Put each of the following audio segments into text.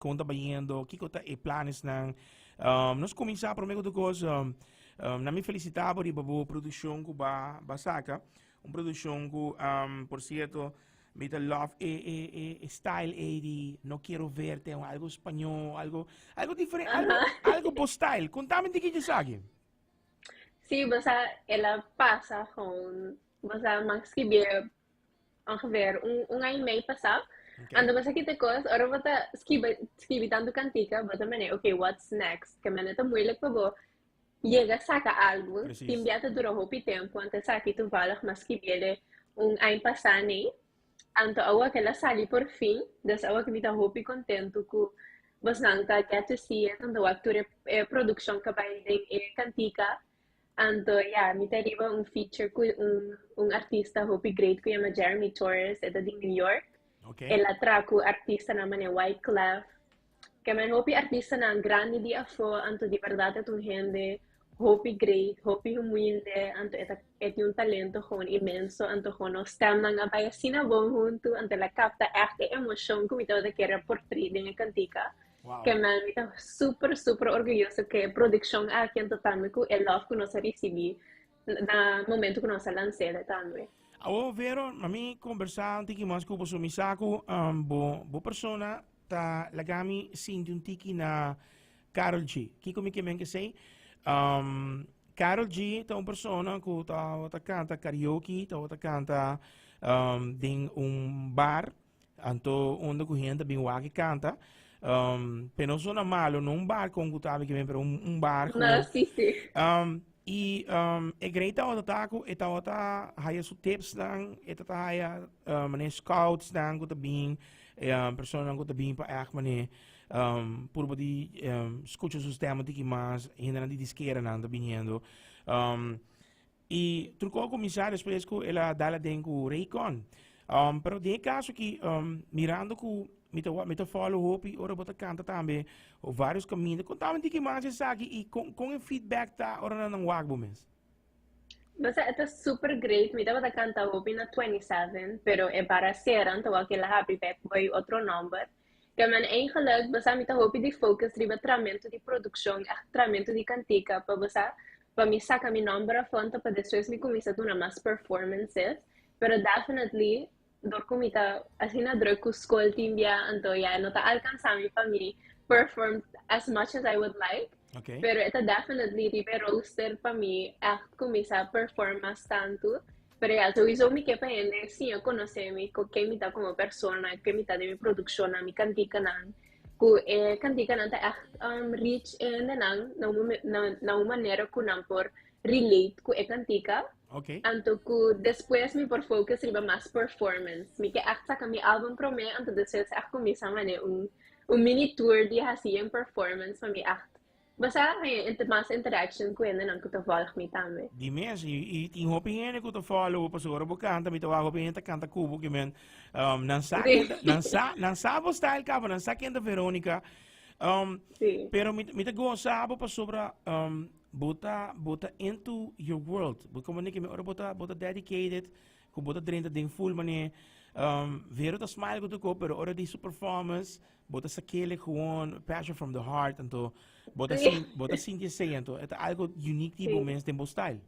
Kon ta bayendo? Kiko ta e planesnan? Um, nos kuminsá promé ku tur kos, um, um, na mi felisitá bo riba bo produkshon ku ba, ba saka. Un produkshon ku, um, por sierto, mi ta love e, e, e, e style ei di No Quiero Verte, un algo spañó, algo, algo diferente, algo, algo bo style. Kontami un tiki djesaki. Sí, bo sa, el a pasa gewoon, bo sa, m'a skibié ongeveer un, un aña y medio pasá. Okay. Anto bo sa ki ta kos, ora bo ta skibi, skibi tantu kantika, bo ta mene, okay, what's next? Ke mene ta moeilijk pa bo yega saka algu. Precies. Tin bia ta dura hopi tempu, anto esaki toevallig m'a skibiele un aña pasá nei. Anto awo ke el a sali por fin, dus awo ke mi ta hopi kontentu ku bosnan ta get to see it, anto wak tur e, e produkshon ka bai den e kantika. Anto ya, mi ta riba un feature ku un un artista hopi great ku yama Jeremy Torres, e ta di New York. Okay. El a traha ku artistanan manera Wyclef. Ke men hopi artistanan grandi di afó, anto di bèrdat e ta un hende hopi great, hopi humilde, anto e ta e tin un talento gewoon inmenso, anto gewoon nos stemnan a bai asina bon huntu, anto el a kapta ègt e emoshon ku mi tabata kere portray den e kantika. Wow. Ke men mi ta super super orguyoso ku e produkshon aki anto tambe ku e love ku nos a risibí na momento ku nos a lans'é tambe. Awor Vero, a mi kombersá un tiki mas ku bo, so mi sa ku bo bo persona ta laga mi sinti un tiki na Karol G. Kiko mi ke men kesei? Um, Karol G ta un persona ku ta ta kanta karaoke, ta ta kanta um, den un bar, anto unda ku hende bin wak e kanta. Um, pero no sona malo, no un bar kon ku ta ke men, pero un, un bar No, gewoon. sí, sí. Um, i um, e grei tabata ta ku e tabata haya su tipsnan, e tabata haya uh, mane scoutsnan ku ta bin, e um, personanan ku ta bin pa echt mane um, purba di um, skucha su stem un tiki mas, hendenan di diskeranan ta biniendo. Um, i truko a kuminsá despues ku el a dal aden ku Raycon. Um, pero den e kaso aki, um, mirando ku mi ta, mi ta follow hopi ora bo ta kanta tambe, o varios kaminda, kontami un tiki mas esaki i kon, kon e feedback ta ora nan nan wak bo mes. Basta e ta super great. Mi tabata kanta hopi na 27, pero e bar a sera, anto wak el a habri bek bai otro nomber. Ke men eigenlijk, basta mi ta hopi di focus riba tramentu di produkshon, echt tramentu di kantika, pa basta, pa mi saka mi nomber afó, anto pa despues mi kuminsá duna mas performances. Pero definitely, dor ku mi ta asina druk ku skol tin bia, anto ya no ta alkansá mi pa mi perform as much as I would like. Okay. Pero e ta definitely riba e rooster pa mi echt kuminsá perform mas tantu. Pero ya, souiso mi ke pa hende siña konosé mi, ku ken mi ta komo persona, ken mi ta den mi produkshonnan, mi kantikanan. Ku e kantikanan ta echt um, reach e hendenan na un, na, na un manera ku nan por relate ku e kantika. Okay. Anto ku despues mi por focus riba mas performance. Mi ke echt saka mi album promé, anto despues echt kuminsá mane un, un mini tour di hasi en performance pa mi echt basa haña inter mas interaction ku hendenan ku ta volg mi tambe. Di mes, i, i tin hopi hende ku ta follow bo, pasobra ora bo kanta, mi ta wak hopi hende ta kanta ku bo, ke men, um, nan sa Sí. ken ta, nan sa, nan sa bo style kaba, nan sa ken ta Veronica. Um, Sí. pero mi, mi ta gosa bo pasobra, um, Bo ta, bo ta into your world. Bo como niki, ora bo ta, bo ta dedicated, ku bo ta drenta den full mane. Um, Vero ta smile ku tu pero ora di su performance, bo ta sakele gewoon passion from the heart, anto bo ta sin, bo ta sinti esei, anto e ta algo unique di bo mes den bo style.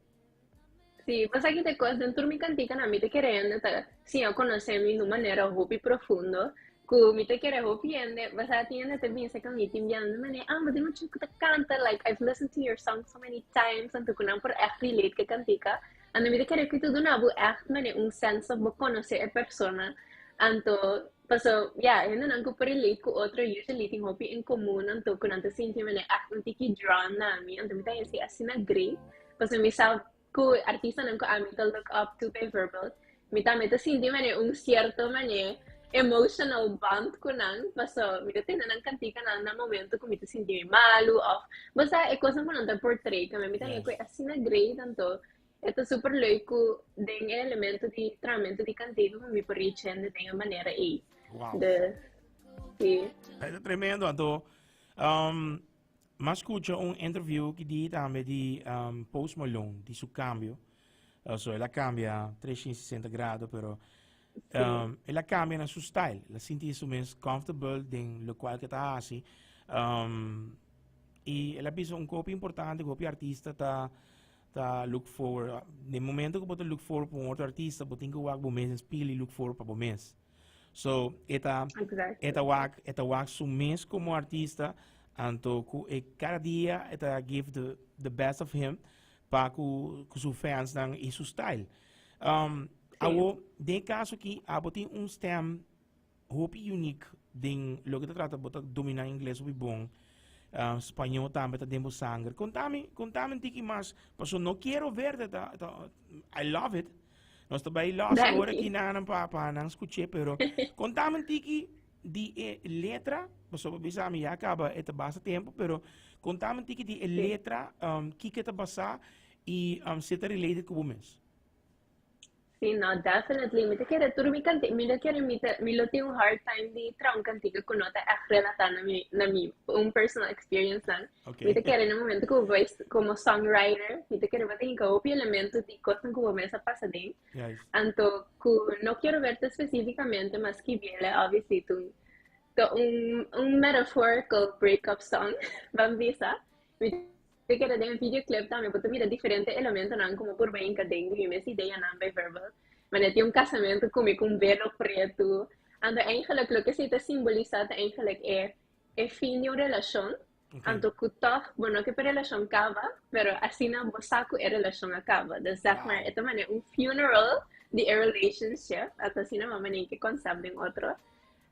Sí, pasa ki te kos den tur mi kantikanan mi ta kere hende ta siña konosé mi di un manera hopi profundo ku mi ta kere hopi hende, basa tin hende ta bisa ku mi tin biaha mi manera, ah, bo tin mucha ku ta kanta, like I've listened to your song so many times, anto ku nan por ègt relate ku e kantika, anto mi ta kere ku ta duna bo ègt manera un sense of bo konosé e persona, anto paso ya hendenan ku por relate ku otro usually tin hopi en komun, anto ku nan ta sinti manera ègt un tiki drawn na mi, anto mi ta hasi asina great. Pasobra mi sa ku artistanan ku ami ta look up to bijvoorbeeld, mi tambe ta sinti manera un sierto manera emotional band ku nan, paso mi ta tende nan kantikanan na momento ku mi ta sinti mi malu òf bo sa e kosnan ku nan ta portray tambe mi ta haña ku e asina great anto e ta super leuk ku den e elemento di trahamentu di kantika ku mi por reach hende den e manera ei. Wow. Dus, si. E ta tremendo anto um, M'a skucha un interview ki di tambe di um, Post Malone, di su cambio. Uh, so, el a cambia 360 grado, pero... Um, el a cambia na su style. El a sinti su mes comfortable den lo cual que ta hasi. Um, y el a bisa un copia importante, copia artista ta ta look forward. Den momento que bo ta look forward pa un otro artista, bo tin que wak bo mes en spiegel y look forward pa bo mes. So, eta, eta wak, eta wak su mes como artista, anto ku e cada dia eta give the best of him pa ku, ku su fans dan y su style. Um, awo, den caso ki abo tin un stem hopi unique den loke ta trata bo ta domina ingles hopi bon. Uh, spañol tambe ta den bo sanger. Contame, contame un tiki mas, paso no quiero verte, ta, ta, I love it. Nos ta bai los ora ki nan pa pa nan escuché, pero contame un tiki di e letra, paso bisa mi ya acaba e ta basta tempo, pero contame un tiki di e letra, um, kike ta basa y um, si ta related ku bo mes. Sí, no, definitely. Mi ta kere tur mi kantika, mi lo kere mi ta, mi lo tin un hard time di traha un kantika ku no ta ègt relatá na mi, na mi un personal experience nan. Okay. Mi ta kere na momento ku bo komo songwriter, mi ta kere bo ta hinka hopi elemento di kosnan ku bo mes a pasa den. Juist. Anto ku No Quiero Verte spesífikamente, ma skibiele obviously ta un ta un un metaphorical breakup song, ban bisa. Mi Ta keda den e videoclip tambe bo ta mira diferente elementonan como por bay hinca den di mi mes ideanan bijvoorbeeld. Wanneer tin un casamento cu mi cu un velo preto. Anto eigenlijk loke esey ta simbolisa ta eigenlijk e e fin di un relacion. Anto cu toch bo no ke pa e relacion caba, pero asina bo sa cu e relacion a caba. Dus zeg maar e ta manera un funeral di e relationship. Anto asina bo a manera ke concept den otro.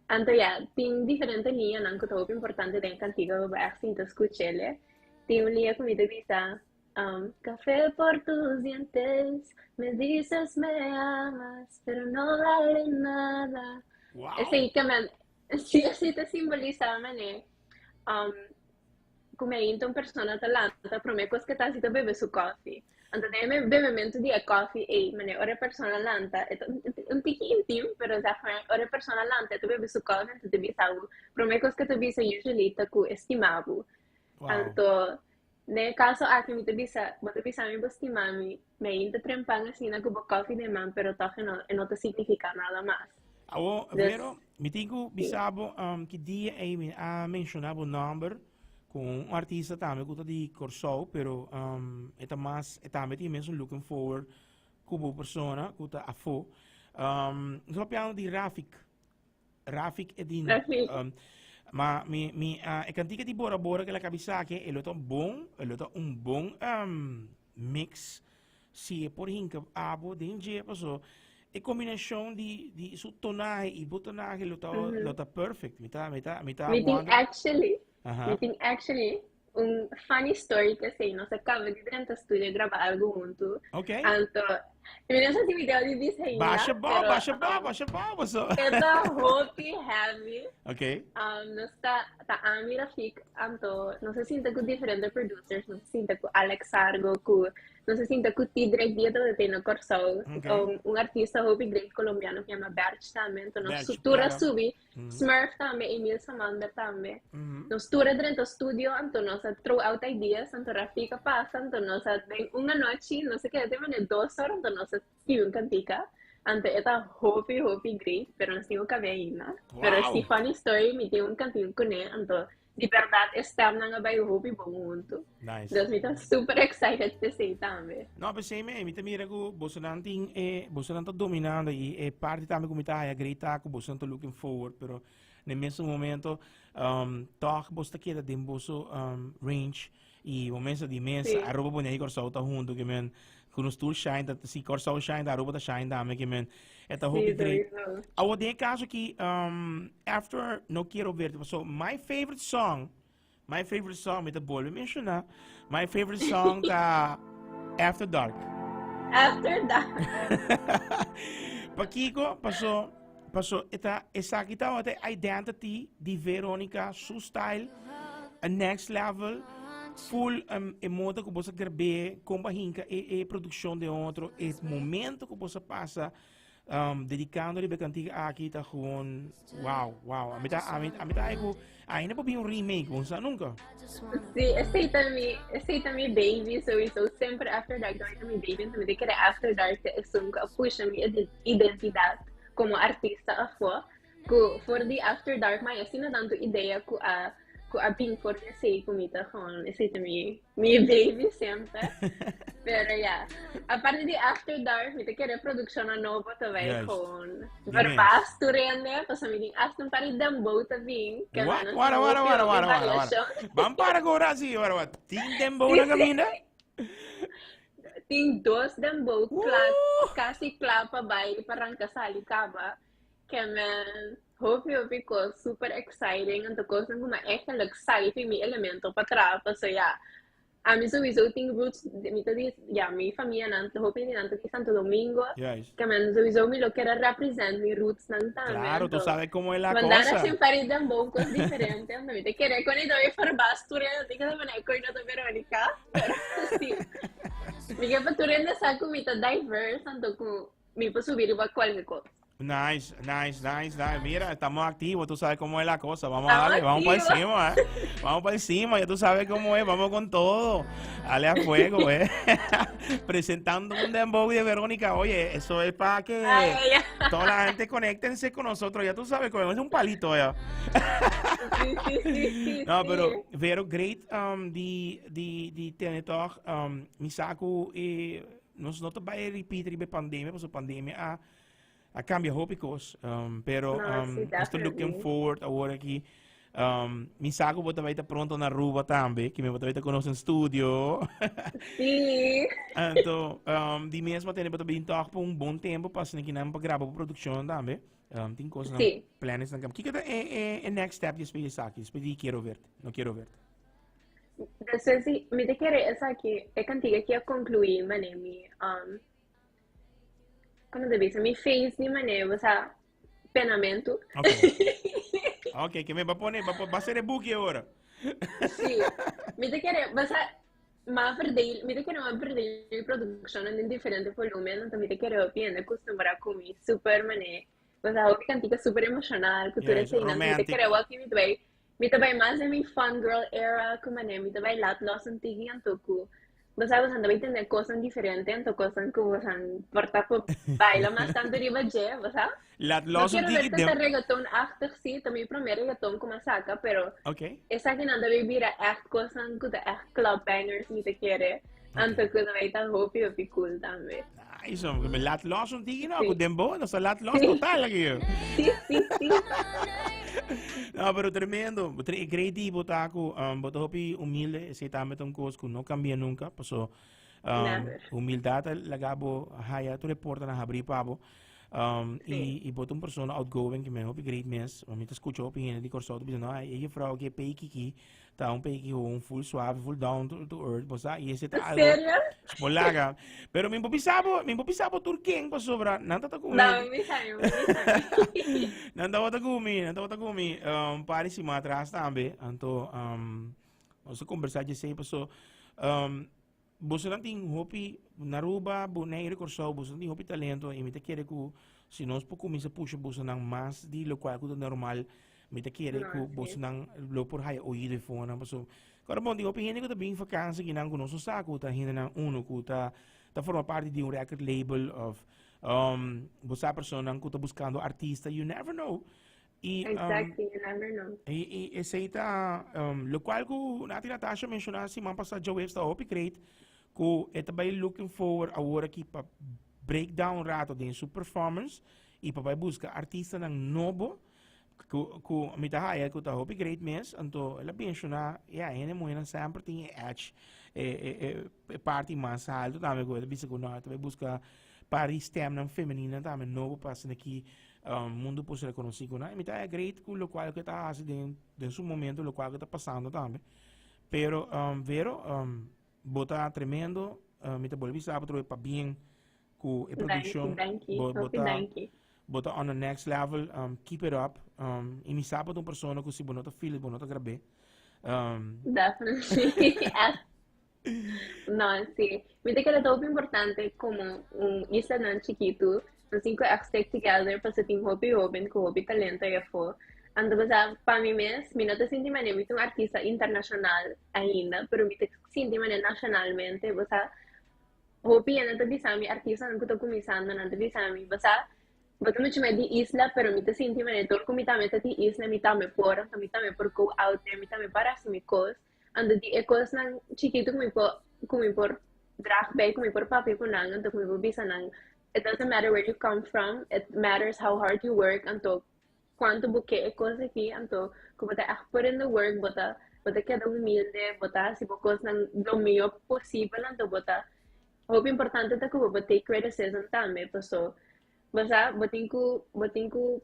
Anto ya, tin diferente liñanan cu ta hopi importante den e cantica pa bo echt sinta scuch'ele. Tin un liña cu mi ta bisa, um, Café por tus dientes, me dices me amas, pero no vale nada. Wow! Esey ta men, sí, esey ta simbolisa mane, um, ku mi ainda un persona ta lanta, prome kos ke ta hasi ta bebe su koffie. Anto den e bebementu di e koffie ei, mane ora e persona lanta, e ta un tiki intim, pero zeg maar, ora e persona lanta e ta bebe su koffie, anto ta bisa bo, prome kos ke ta bisa usually ta ku e stima bo. Wow. Anto, den e kaso aki mi ta bisa, bo ta bisa mi bo stima mi, mi ainda ta trempan asina ku bo koffie den man, pero tòg e no, e no ta signifiká nada mas. Awo, Dus, Vero, mi tin ku sí. bisa bo um, ki dia ei mi a menshoná bo nòmber ku un artista tambe ku ta di Kòrsou, pero um, e ta mas, e tambe tin mes un looking forward ku bo persona ku ta afó. Um, nos a papiando di Rafik. Rafik Edin. Rafik. Um, ma mi, mi, uh, e kantika di Bora Bora ke la kabisa ke, e lo ta bon, e lo ta un bon um, mix si e por hinka abo den dje paso e kombinashon di, di su tonahe i bo tonahe lo ta, lo ta perfect. Mi ta, mi ta, mi ta Mi tin wonder. actually, Aha. mi tin actually un funny story te esei. Nos a kaba di drenta studio graba algu huntu. Ok. Anto, mi no sa si mi debe di bisa ainda, Basha bou, pero basha bou, basha bou, paso. e ta hopi heavy. Ok. Nos ta, ta ami, Rafik, anto nos a sinta ku diferente producers, nos a sinta ku Alex Sargo, ku nos a sinta ku Tidrek dia tabata tei na Kòrsou, Ok. un artista hopi great colombiano ku yama Berch tambe, anto nos Berch, tur a claro. subi Smurf tambe, Emil Samander tambe. Mm -hmm. Nos tur a drenta studio, anto nos a throw out ideas, anto Rafika pasa, anto nos a den un anochi, nos a keda te mane dos hora, anto nos a skibi un kantika. Anto e ta hopi, hopi great, pero nos tin un kabe ainda. Wow. Pero si funny story, mi tin un kantin kuné, anto di berdad e stemnan a bai hopi bon huntu. Nice. Dus mi ta super excited p'esei tambe. No, p'esei me, mi ta mira ku bosonan tin e, bosonan ta dominando i e parti tambe ku mi ta haya great ta ku bosonan ta looking forward, pero na e mesun momento um, tòg boso ta keda den boso um, range i bo mesa di mes, Sí. Aruba, Boneiru i Kòrsou ta huntu ke men ku nos tur shine, ta, si Kòrsou shine, ta Aruba ta shine tambe ke men e ta hopi Sí, great. sowieso. Awor den e kaso aki, um, after No Quiero Verte, paso my favorite song My favorite song, mi ta bolbe menciona. My favorite song ta After Dark. After Dark. Pakiko, paso, paso, eta, esaki ta wat identity di Veronica, su style, a next level, full um, e moda ku bosa grabé, komba hinka e, e producción de otro, e momento ku bosa pasa Um, dedicando riba e cantica aki ta gewoon wow, wow. A mi ta, a mi, a mi ta ku ainda por bin un remake, bon sa nunca. Sí, esei ta mi, esei ta mi baby sowieso. Semper After Dark ta mi baby, entonces mi ta kere After Dark ta esun ku a pusha mi identidad. komo artista afó, ku for di After Dark mi asina tantu idea ku a ku a bin for di esei ku mi ta gewoon esei ta mi mi baby semper. Pero ya, aparte di After Dark mi ta kere produkshonnan nobo ta bai gewoon verbaas tur hende, pasobra mi tin asta un par di dembow ta bin, ke Wat? nan Wara, tin wara, hopi wara, hopi wara, wara, wara. variashon. Ban para ku ora si, wara, wara. Tin dembow na kaminda? Tin dos dembow kla, kasi kla pa bai pa ranka sali kaba. Ke men hopi hopi kos super exciting anto kosnan ku mi eigenlijk sabi fi mi elemento pa traha paso ya ami sowieso tin roots mi ta di ya mi famianan hopi di nan ta di Santo Domingo Juist. ke men sowieso mi lo kere represent mi rootsnan tambe Claro, tú anto sabes cómo es la mandar cosa. así un par di dembow kos diferente anto mi ta kere kon i ta bai verbaas tur hende tin ke ta koe no ta Veronica pero si mi ke pa tur hende sa ku mi ta diverse anto ku mi por subi riba kualke kos. Nice, nice, nice, nice. Mira, estamos activos, tú sabes cómo es la cosa. Vamos a darle, vamos para encima, eh. Vamos para encima, ya tú sabes cómo es, vamos con todo. Dale a fuego, eh. Presentando un dembow de Verónica. Oye, eso es para que Ay, ay, ay. toda la gente conéctense con nosotros. Ya tú sabes, cogemos un palito ya. Sí, sí, sí, sí, No, sí. pero Vero, great um, di, di, di tene toch. Um, mi sa ku eh, nos no ta bai repeat riba e pandemia, pasobra pandemia a a cambia hopi cos. Um, pero No, um, sí, nos ta looking definitely. forward awor aki. Um, mi sa ku bo ta bai ta pronto na Aruba tambe, ki mi bo ta bai ta konos en studio. Sí. Anto, um, di mes ma tene bo ta bin toch pa un bon tempo pa asina kinan pa graba bo produccion tambe. Um, tin cosnan, Sí. planes nan. Kiko ta e, e, e next step después di esaki? Después di Quiero Verte, No Quiero Verte. Después di, mi ta kere esaki, e kantiga ki a konkluí mane mi, um, Komo ta bisa? Mi face di manera, bo sa, penamentu. Ok. Ok, ke me ba pone, ba, ba ser e buki ahora. Sí. Mi ta kere, bo sa, m'a verdeel, mi ta kere m'a verdeel mi produccionnan den diferente volumen, anto mi ta kere hopi hende acostumbrá ku mi super manera, bo sa, hopi kantika super emocional, ku tur Yes, eseinan. Mi ta romantic. kere wak mi ta bai, Mi ta bai mas den mi fun girl era ku manera mi ta bai laat los un tiki anto ku bo sa bosan ta bai tende kosnan diferente anto kosnan ku bosan por ta por baila mas tantu riba dje bo sa. Laat No los un quiero tiki ver den ta reggaeton-achtig si, ta mi prome reggaeton ku mi a saka pero Ok. esakinan ta bai bira echt kosnan ku ta echt club bangers mi ta kere anto ku ta bai ta hopi hopi cool tambe. Nice, hombre. Me laat los un tiki, no, Sí. ku dembow, nos laat los Sí. total aki. Sí, sí, sí. No, pero tremendo. Tre great di bo ta ku um, bo ta hopi humilde, esei tambe ta un kos ku no kambia nunca, paso um, Never. humildad ta laga bo haya tur e portanan habrí pa bo. Um, Sí. i, i bo ta un persona outgoing, ki men hopi great mes. Mi ta skucha hopi hende di Kòrsou ta bisa, no, e juffrouw ki e peiki ki, Ta un peki gewoon full suave, full down to, to earth, bo sa, y ese ta algo. Serio? Spolaga. Pero mi por bisa bo, mi por bisa bo tur ken pasobra nan ta ta ku mi. No, mi bisa mi, mi bisa mi. Nan tabata ku mi, nan tabata ku mi. Um, par di sima atras tambe. Anto, um, nos a conversa djesei paso, um, Bosonan tin hopi na Aruba, Bonaire, Kòrsou, bosonan tin hopi talento i mi ta kere ku si nos por kuminsá pusha bosonan mas di lokual ku ta normal, mi ta kere ku bosonan lo por haya oido e fonan. Pasobra kòrda bon tin hopi hende ku ta bin vakansi kinan ku nos no sa ku ta hendenan uno ku ta ta forma parti di un record label òf bo sa personanan ku ta buskando artista, you never know. Y, um, Exactly, you never know. Y, y esey ta um, locual cu Nati Natasha menciona siman pasa djaweps ta hopi great cu e ta bay looking forward awor aki pa break down rato den su performance y pa bay busca artistanan nobo cu, cu mi ta haya cu ta hopi great mes anto el a menciona ya hende muhernan semper tin e edge e, e, e, e parti mas alto tambe cu el a bisa cu no e ta bay busca par di stemnan femenina tambe nobo pa asina ki Um, mundo por reconocí cu nan. Y mi ta great cu locual que ta haci den, den su momento, locual que ta pasando tambe. Pero, um, Vero, um, bo ta tremendo. Uh, mi ta bolbe bisa bo trobe pa bien cu e producción. Danki, Bo, bo hopi ta, danki. bo ta on the next level. Um, keep it up. Um, y mi sa bo ta un persona cu si bo no ta feel it, bo no ta grabé. Um, Definitely. No, sí. Mi ta kere ta hopi importante como un islanan chikitu, nos tin ku echt stick together pasobra tin hopi hoben ku hopi talento ei afó. Anto pasá pa mi mes, mi no ta sinti manera mi ta un artista internashonal ainda, pero mi ta sinti manera nashonalmente, bo sa, hopi hende ta bisa mi, artistanan ku ta kuminsando nan ta bisa mi, bo sa. Bo ta mucho mai di isla, pero mi ta sinti manera tur ku mi tambe ta di isla, mi tambe por, anto mi tambe por go out there, mi tambe por hasi mi kos. Anto di e kosnan chikitu ku mi por ku mi por draag bij, ku mi por papia ku nan, anto ku mi por bisa nan, it doesn't matter where you come from, it matters how hard you work, anto kuantu bo ke e kos aki, anto ku bo ta ègt put in the work, bo ta bo ta keda humilde, bo ta hasi bo kosnan lo mihó posibel, anto bo ta hopi importante ta ku bo por take criticism tambe, paso bo sa bo tin ku bo tin ku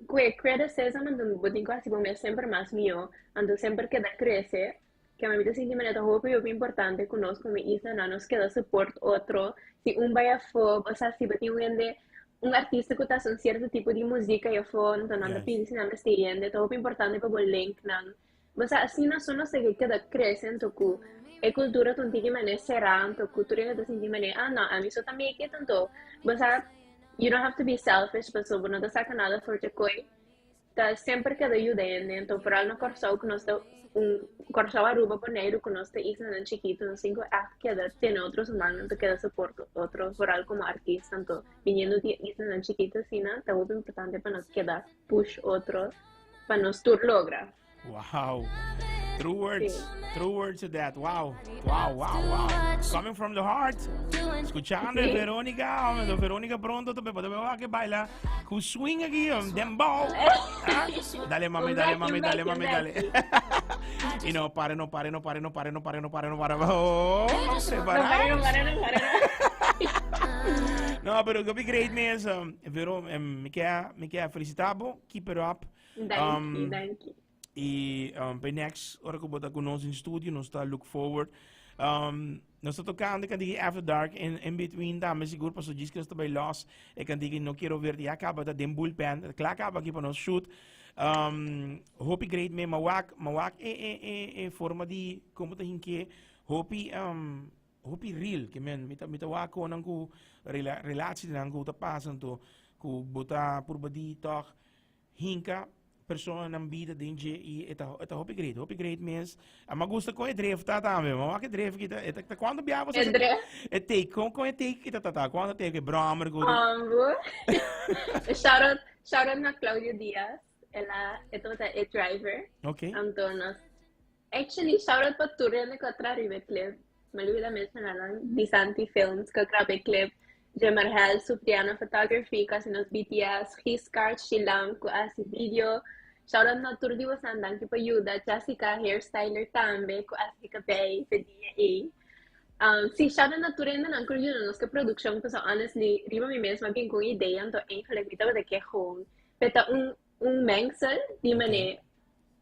kue criticism anto bo tin ku hasi bo mes semper mas mihó, anto semper keda krese. Kema mi ta sinti manera ta hopi hopi importante ku nos komo islanan nos keda support otro. Si un bai afó, bo sa si bo tin un hende, un artista ku ta hasi un sierto tipo di muzik ei afó, anto nan ta pidi si nan mester hende, ta hopi importante pa bo link nan. Bo sa asina so nos ta ke keda krese anto ku e kultura ta un tiki manera será anto ku tur hende ta sinti manera, ah no, ami so ta make it anto bo sa you don't have to be selfish pasobra bo no ta saka nada for dje koi. Ta semper keda yuda hende, anto foral na Kòrsou ku nos ta un Kòrsou, Aruba, Boneiru ku nos ta islanan chikitu, nos tin ku ègt keda tene otro su man, anto keda support otro, foral komo artista, anto biniendo di islanan chikitu asina ta hopi importante pa nos keda push otro pa nos tur logra. Wow. True words. Sí. True words to that. Wow. Wow, wow, wow. Coming from the heart. Escuchando sí. Verónica. Hombre, Verónica pronto te puede que baila. Ku swing aquí, um, dembow. Ah? Dale mami, dale mami, dale mami, dale. y no pare, no pare, no pare, no pare, no pare, no pare, no pare. Oh, prepara. No pare, no pare, no No, pero que great mes. Um, Vero, um, me quer, me quer felicitar, keep it up. Danki, danki. Y um, pa next, ora ku bota ku nos in studio, nos ta look forward. Um, nos ta tocando e kantiki After Dark in, in between tambe sigur paso djis que nos ta bay los e kantiki No Quiero Verte ya kaba ta den bullpen kla kaba aki pa nos shoot. Um, hopi great me mawak mawak e e e e forma di como ta hinke hopi um, hopi real ke men mi ta mi ta wak konan ku rela relatie nan ku ta pasa anto ku bo ta purba di toch Hinka personanan bida den dje y e ta e ta hopi great, hopi great mes. A ma gusta con e drift ta tambe. Ma wak e drift kita e ta cuando bia bo E drift? E take con con e take kita ta ta cuando take e brommer ku Ambo. Shout out, shout out na Claudio Diaz. El a e tabata e driver. Okay. Anto nos Actually, shout out pa tur hende ku a traha riba e clip. Mi lubida menshoná nan, Disanti Films ku a graba e clip, Jemarhel Supriano Photography ku a hasi nos BTS, Giscard Shilam ku a hasi video. Shout out na tur di bosan, danki pa yuda. Jessica Hairstyler tambe ku a hasi kabei p'e dia ei. Um, sí, shout out na tur hendenan ku yuda nos ku e produkshon pasobra honestly riba mi mes mi a bin ku un idea anto eigenlijk mi tabata ke gewoon p'e ta un un mengsel di manera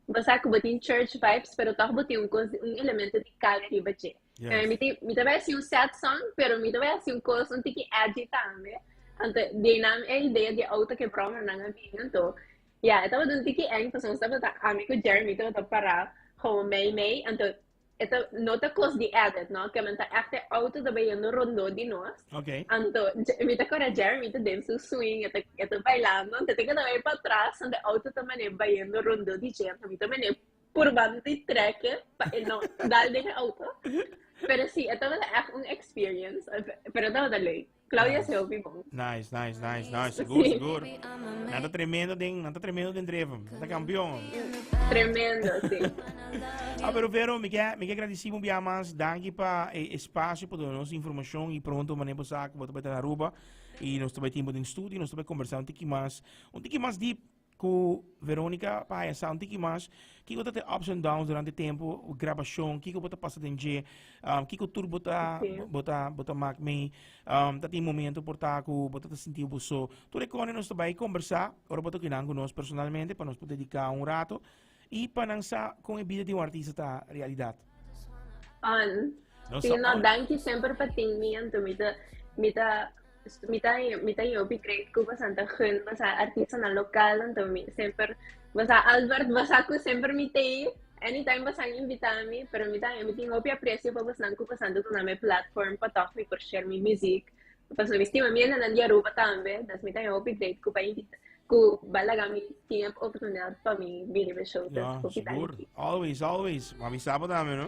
Bo sa ku bo tin church vibes, pero tòg bo tin un kos, un elemento di kaya riba dje. Yes. Eh, mi tin, mi ta bai hasi un sad song, pero mi ta bai hasi un kos un tiki edgy tambe. Anto, di einan e idea di auto ke bròmernan a bini. Anto, ya, e tabata un tiki eng, pasobra nos tabata, ami ku Jeremy tabata pará komo mei mei. Anto, E ta, no ta kos di edit, no? Ke men ta echt e auto ta bayendo rondó di nos. Ok. Anto, mi ta kora Jeremy ta den su swing, e ta, e ta bailando, anto e ta keda bay pa atras, anto e auto ta mane bayendo rondó di dje, anto mi ta mane purbando di trek e pa e no dal den e auto. Pero si, e tabata echt un experience, pero e tabata leuk. Claudia Nice. se hopi bon. Nice, nice, nice, nice. Sigur, Sí. sigur. Nan ta tremendo den, nan ta tremendo den dreven. Nan ta campeón. Tremendo, sí. Ah, pero Vero, mi ke, mi ke agradeci un bia mas. Danki pa e espacio, pa duna nos informacion y pronto mané bo sa ku bo ta bai ta na Aruba y nos ta bai tin bo den studio, nos ta bai conversa un tiki mas, un tiki mas deep Ku Veronica pa haya sa un tiki mas kiko ta te ups and downs durante tempo grabacion, kiko bo ta pasa den dje, um, kiko tur bo ta Sí. bo ta bo ta mak mee, um, ta tin momento por ta ku bo ta ta sinti bo so. Tur e kone nos ta bai kombersa ora bo ta kinan ku nos personalmente pa nos por dediká un rato i pa nan sa kon e bida di un artista ta realidat. On. Nos Sí, ta no, on. danki semper pa tin mi, anto mi ta mi ta Mi ta mi ta hopi great ku bosan ta gun bosa artistanan lokal anto mi semper bosa Albert bosa ku semper mi tei anytime bosan invita mi pero mi ta mi tin hopi aprecio pa bosnan ku bosan ta duna mi platform pa tòg mi por share mi music pasobra mi stima mi hendenan di Aruba tambe dus mi ta hopi great ku pa invita ku ba laga mi tin e oportunidad pa mi bini pa e show dus Ja, hopi sigur. danki. Always, always. Mami sabo tambe, no?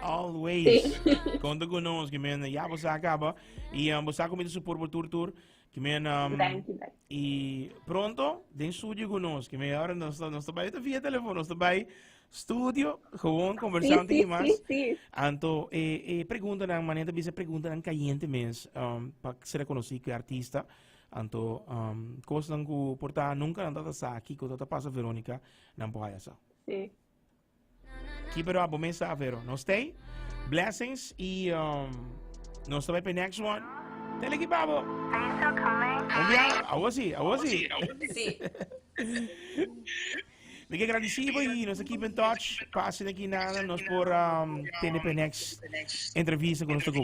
Always. Sí. Konta ku nos, que men ya bosa acaba. Y um, bosa ku mi ta support bo tur tur. Que men um, Danki, danki. Y pronto, den studio cu nos, que meia hora nos, nos ta bai via telefoon, nos ta bai studio, gewoon conversando sí, mas. Sí, sí. Anto, eh, eh, pregunta nan, manera bisa pregunta nan caliente mes, um, pa ser reconocí que artista. Anto, um, cosnan cu porta nunca nan tata sa, kiko tata pasa Veronica, nan po haya sa. Sí. Keep it up, bo mes sa, Vero. Nos stay. Blessings y um, nos ta bij next one. Tele ki babo. Un bia, awo si, awo si. Sí. Mi ke agradecido y nos keep in touch. Pasen aquí nada, nos por um, tene pe next entrevista con nos go.